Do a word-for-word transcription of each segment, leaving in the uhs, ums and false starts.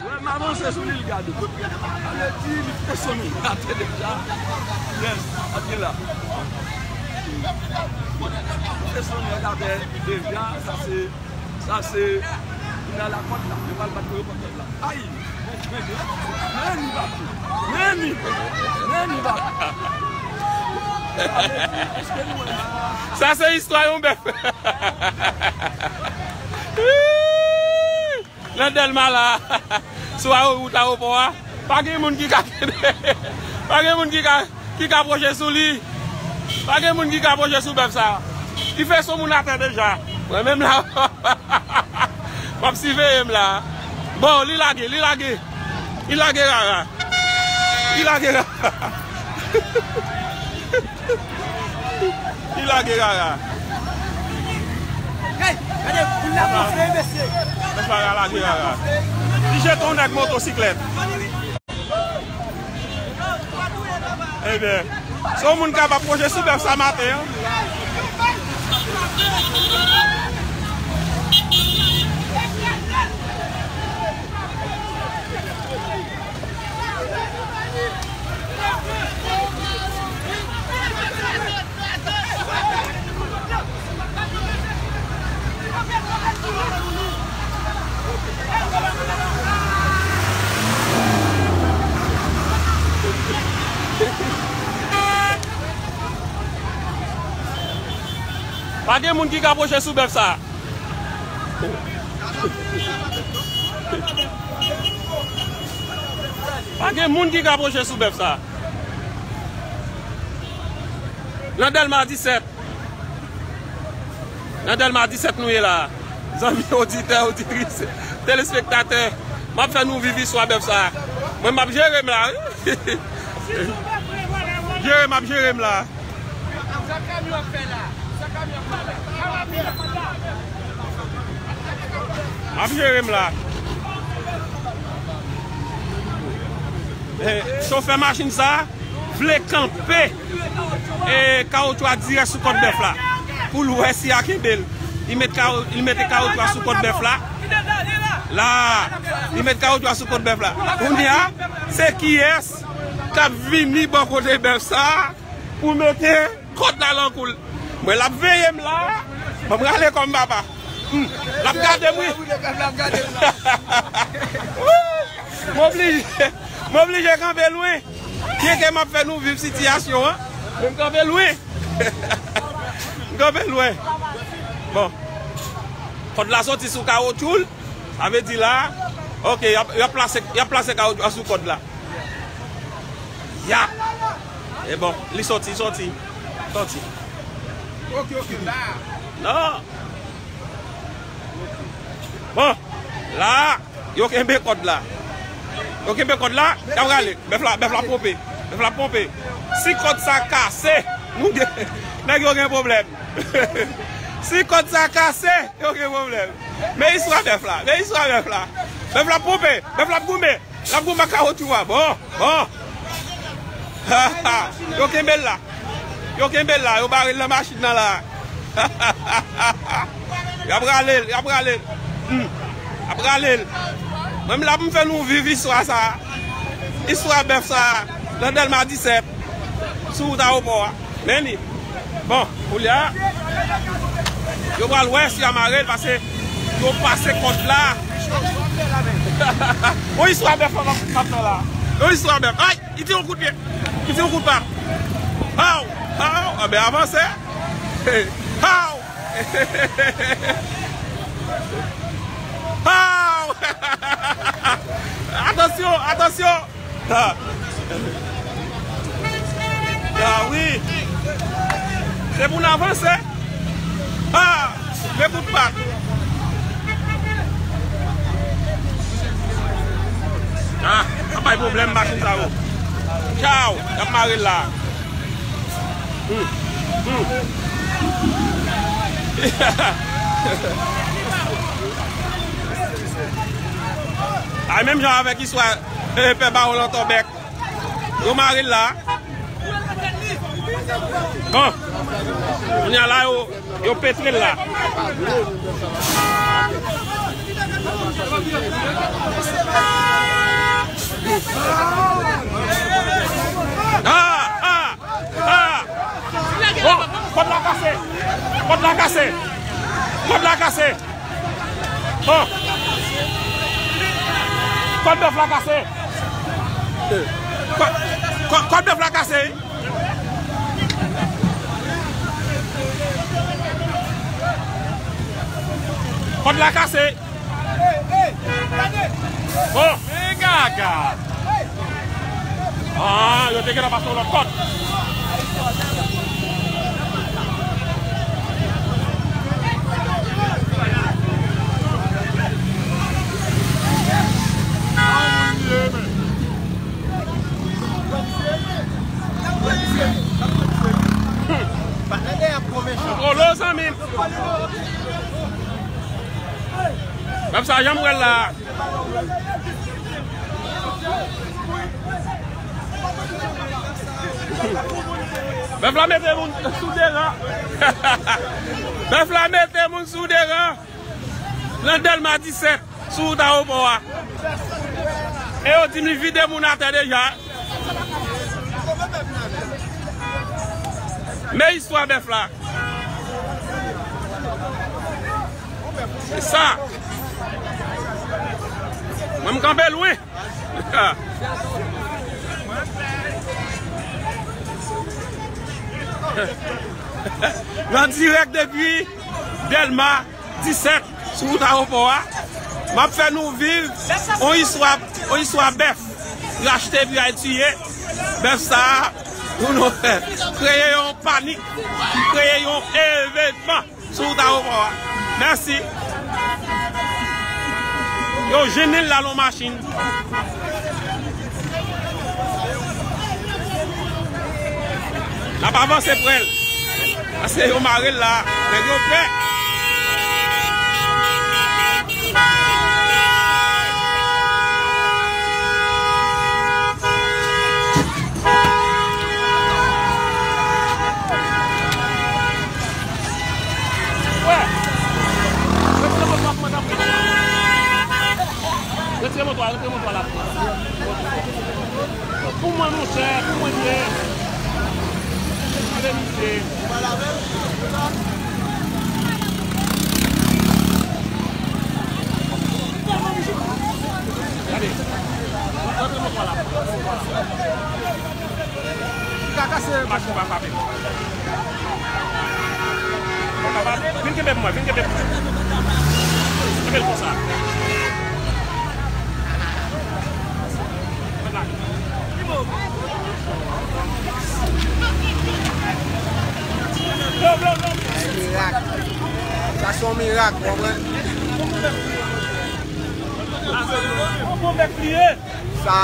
Wè, m avanse sou li, l gade. Sa vle di, li te sonn atè deja. Yes, ap gen la. Li te sonn atè deja, sa se, sa se, li nan lakòt la. Yo pral bat pou yo kòt la. Ay! Men li bat. Men li. Men li bat. Sa se istwa yon bèf. Nan Dèlma la, sou awo-, wout ayewopò a, pa gen moun ki ka kenbe, pa gen moun ki ka, ki ka pwoche sou li. Pa gen moun ki ka pwoche sou bèf sa. Li fè son moun atè deja. Mwen menm la, m ap siveye m la. Bon, li lage, li lage. Li lage rara. Li lage rara. Li lage rara. Hey, gade, pou l la gonfle, mesye. Mesye a lage rara. Li jete yon nèg motosiklèt. Ebyen, se yon moun k ap pwoche sou bèf sa maten an. Pa gen moun ki ka pwoche sou bèf sa. Pa gen moun ki ka pwoche sou bèf sa. Nan Dèlma disèt. Nan Dèlma disèt nou ye la. Zanmi oditè, oditris, telespektatè, m ap fè nou viv istwa bèf sa. Mwen, m ap jere m la, wi. Jere m ap jere m la. M ap jere m la. Eh, chofè machin sa vle kanpe, eh, kawotchou a dirèk sou kòt bèf la. Pou l wè si a kenbe l. Li met kawo-, li mete kawotchou a sou kòt bèf la. La, li met kawotchou a sou kòt bèf la. Kounye a, se kiyès k ap vini bò kote bèf sa pou mete kòd la nan kou l. Mwen, l ap veye m la. Ban m rale kò m, papa. Hmm. L ap gade m, wi. M oblije, m oblije kanpe lwen. Byenke m ap fè nou viv sitiyasyon an, men m kanpe lwen. M kanpe lwen. Bon. Kòd la soti sou kawotchou l. Sa vle di la, ok, y ap, y ap plase, y ap plase kawotchou a sou kòd la. Ya. E bon, li soti, soti. Soti. Ok, ok, la. Non. Bon, la, yo kenbe kòd la. Yo kenbe kòd la, y ap rale. Bèf la, bèf la ponpe. Bèf la ponpe. Si kòd sa kase, nou gen, nèg yo gen pwoblèm. Si kòd sa kase, yo gen pwoblèm. Men istwa bèf la, men istwa bèf la. Bèf la ponpe, bèf la goumen. L ap goumen ak kawotchou a. Bon, bon. Yo kenbe l la. Yo kenbe l la, yo bare l nan machin nan la. Y ap rale l, y ap rale l. Hmm. Y ap rale l. Mwen, m la pou m fè nou viv istwa sa. Istwa bèf sa, nan Dèlma disèt, sou wout ayewopò a. Men li. Bon, koulye a, yo pral wè si yo mare l, paske yo pase kòd la. Yon istwa bèf la m ap fè la. Yon istwa bèf. Ay, li tire yon kout pye. Li tire yon kout pa. Haw! Haw! Anben, avanse. Haw! Haw! Atansyon, atansyon! Ha! Ah wi! Se pou n avanse! Ha! Men kout pa! Ah! Ap bay pwoblèm machin sa yo. Tchaw! Y ap mare l la. Hmm. Hmm. Ay, menm jan avèk istwa, eh, pè Bawon Lòtòbèk. Yo mare l la. Bon. Kounye a la, yo, yo petre l la. Kòd la kase. Oh. Kòd bèf la kase. Kòd, kòd, kòd bèf la kase. Kòd la kase. Oh, men gaga. Ah, yo te gentan pase yon lòt kòd. Kolo, zanmi m. Bèf sa, jan m wè l la. Bèf la mete moun sou de ran. Bèf la mete moun sou de ran. Nan Dèlma disèt, sou wout ayewopò a. E yo di m li vide moun atè deja. Men istwa bèf la. Se sa. Mwen, m kanpe lwen. Nan dirèk depi Dèlma disèt, sou wout ayewopò a, m ap fè nou viv yon istwa, yon istwa bèf. Rachte epi al tiye. Bèf sa a, pou nou fè kreye yon panik, kreye yon evènman sou wout ayewopò a. Mèsi. Yo jennen l la nan machin. N ap avanse prè l. Paske yo mare l la. Nèg yo pè. Wè. Retire moto a pou mwen, tanpri. Retire moto a, retire moto a la. Pou mwen, monchè, pou mwen, byen. Ale, misye. Gade. Retire moto a la. Li ka kase. Machin pa frape m. Vin kenbe pou mwen, vin kenbe pou mwen. Kenbe l konsa. Mirak. Sa se yon mirak, w konprann? Yon bon bèf li ye. Sa,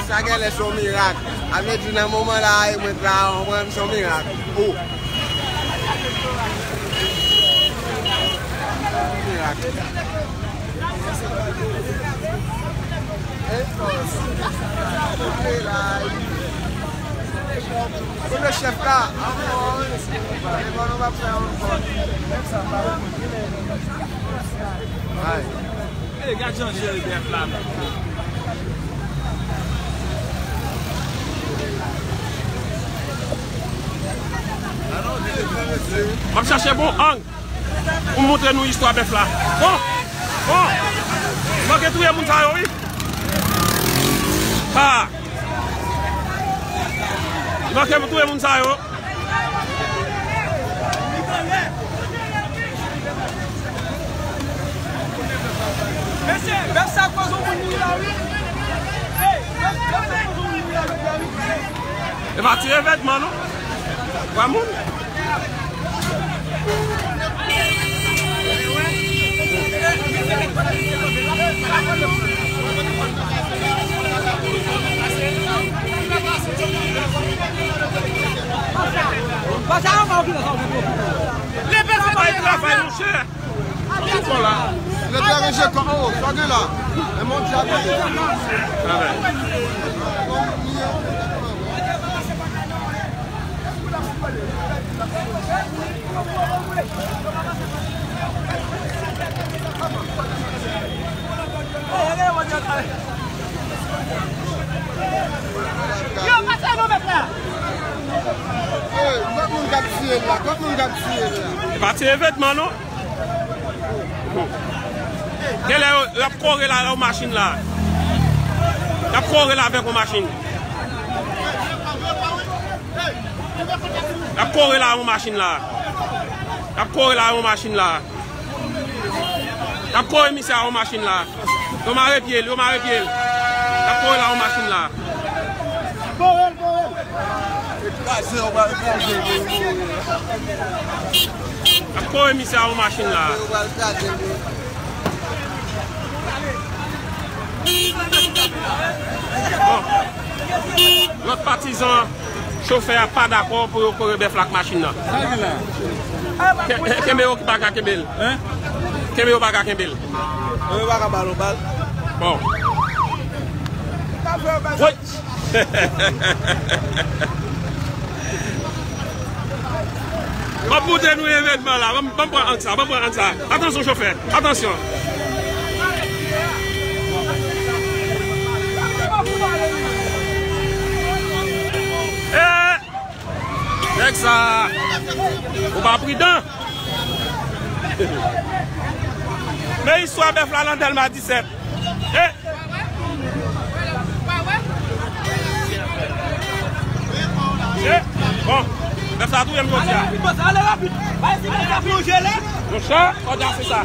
sa genlè se yon mirak. A vle di, nan moman la, e mwen la, w konprann, se yon mirak. O. Mirak. E, kote la, kote chèf la? E bon, nou va fè yon bon. Ay. E, gad jan jere bèf la, men. M ap chache bon ang pou m montre nou istwa bèf la. Bon, bon. Li manke touye moun sa yo, wi. Ha. Li manke touye moun sa yo. Mesye, bèf sa koz yon moun mouri la, wi. Hey, bèf, bèf sa koz yon moun mouri la, wi. E pa ti evènman, non. Twa moun. Bay travay, monchè. Lè te ranje kò, oh, sa gen la. E mon Dye. Yo, pase nou met la. Hey, kot moun k ap tiye la? Kot moun k ap tiye la? E pa ti evènman, non. Genlè yo, y ap kore la, la, yon machin la. Y ap kore la avèk yon machin. Y ap kore la yon machin la. Y ap kore la yon machin la. Y ap kore misye a yon machin la. Yo mare pye l, yo mare pye l. Y ap kore la yon machin la. Kore l, kore l. Ekraze, yo pral kraze l, wi, wi, wi. Y ap kore misye a yon machin la. Yo pral kraze l, wi. Bon. Lòt patizan chofè a pa dakò pou yo kore bèf la ak machin nan. Sa gen la? Ke-, kenbe yo ki pa ka kenbe l. Hein? Kenbe yo pa ka kenbe l. Yo pa ka ba l yon bal. Bon. Woy! M ap montre nou evènman la. Ban m, ban m pran ang sa, ban m pran ang sa. Atansyon, chofè. Atansyon. Eh! Nèg sa, ou pa pridan. Men istwa bèf la nan Dèlma disèt. Eh! Eh, bon, bèf sa touye m jodi a. Ale rapid, ale rapid. Bay si bèf sa plonje la. Monchè, kòd la se sa.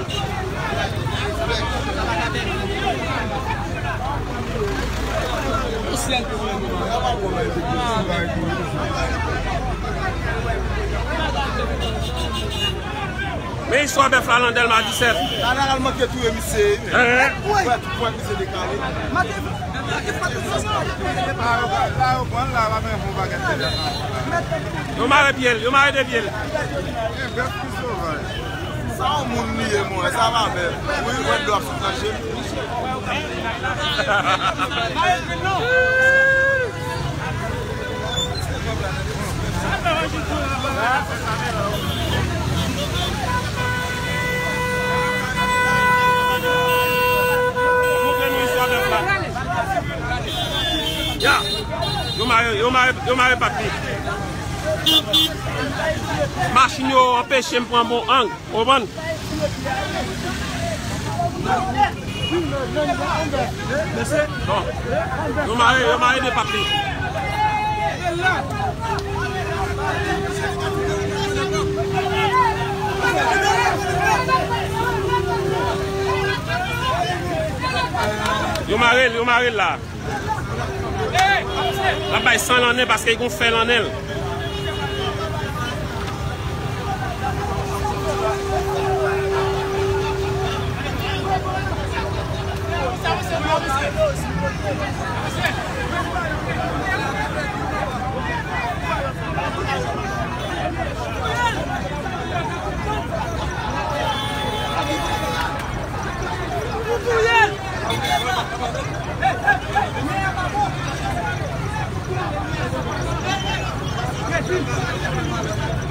Men istwa bèf la nan Dèlma disèt. Talè a l manke touye misye. Hein? Wè, tout pwen misye dekale. Yo mare pye l, yo mare de pye l. Sa yon moun li ye, mwen, sa pa bèl. Wi, wè dlo ap sot nan je l. Ya, yo mare, yo mare, yo mare pat li. Machin yo anpeche m pran bon ang. Konprann? Bon. Yo mare, yo mare de pat li. Yo mare l, yo mare l la. L ap bay san nan nen paske l gon fè nan nen l.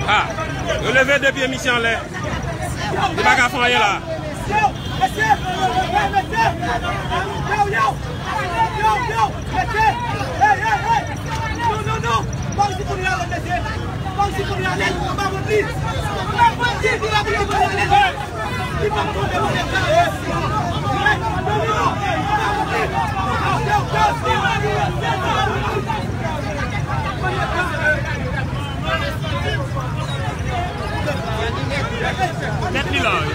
Ha! Yo leve de pye misye anlè. Li pa ka fè anyen la. Nèt li la, wi.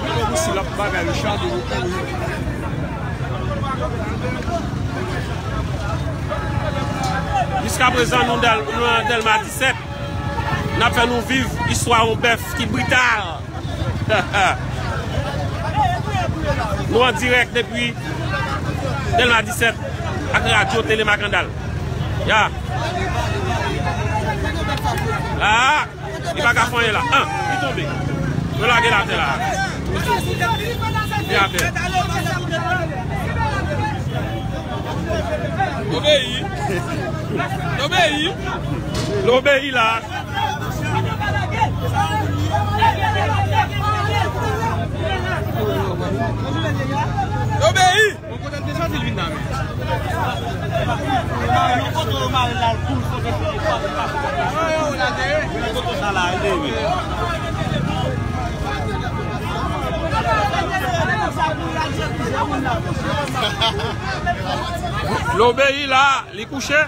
Gade pou si l ap bagay, Richard, ou kouri. Jiskaprezan, nou dèl-, nou nan Dèlma disèt. N ap fè nou viv istwa yon bèf ki brital. Nou an dirèk depi Dèlma disèt ak radyo Tele Makandal. Ya. Ah, li pa ka fè anyen la. Ah, li tonbe. Yo lage l atè la. Li atè. Obeyi. L obeyi la. Obeyi! Lobeyi la, li kouche.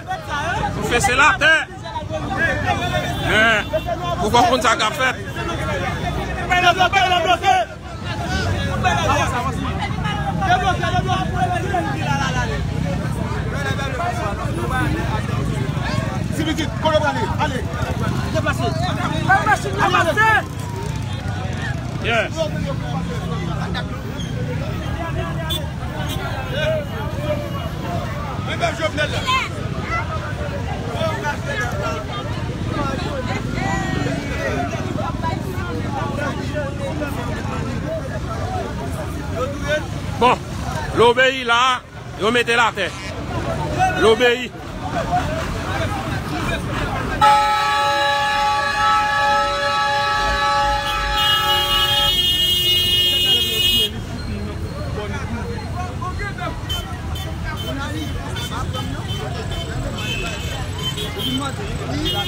Pwofesè l atè. Men, ou pa konn sa k ap fèt. Ti pitit, kote w prale? Ale. Deplase. Al machin nan pase. Yeah. Bon, Lobeyi la, yo mete l atè. Lobeyi.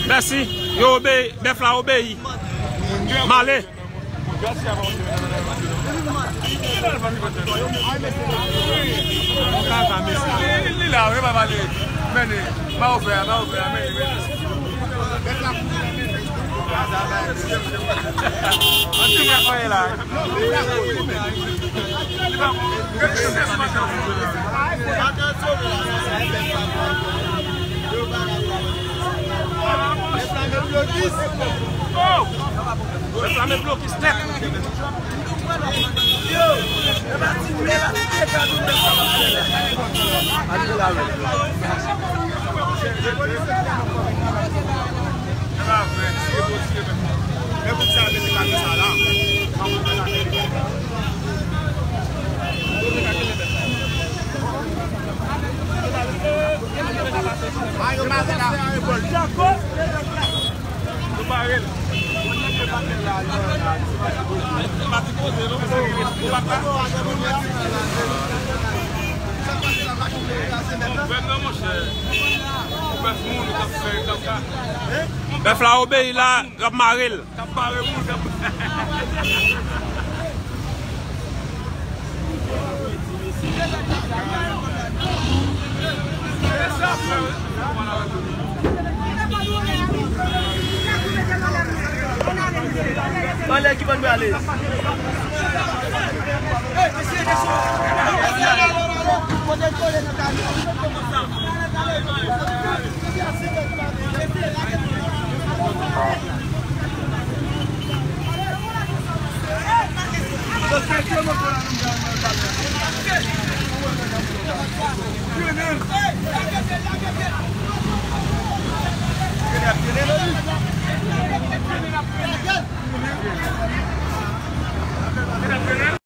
Mèsi. Yo obeyi. Bèf la obeyi. M ale. Li la, wi, pa pale. Mennen. Ba ou fè a, ba ou fè a, mennen, mennen. Ann fè la. Reklame blokis nèt. Bèf la obeyi la, y ap mare l. K ap mare moun, k ap Anlè ki bò n prale?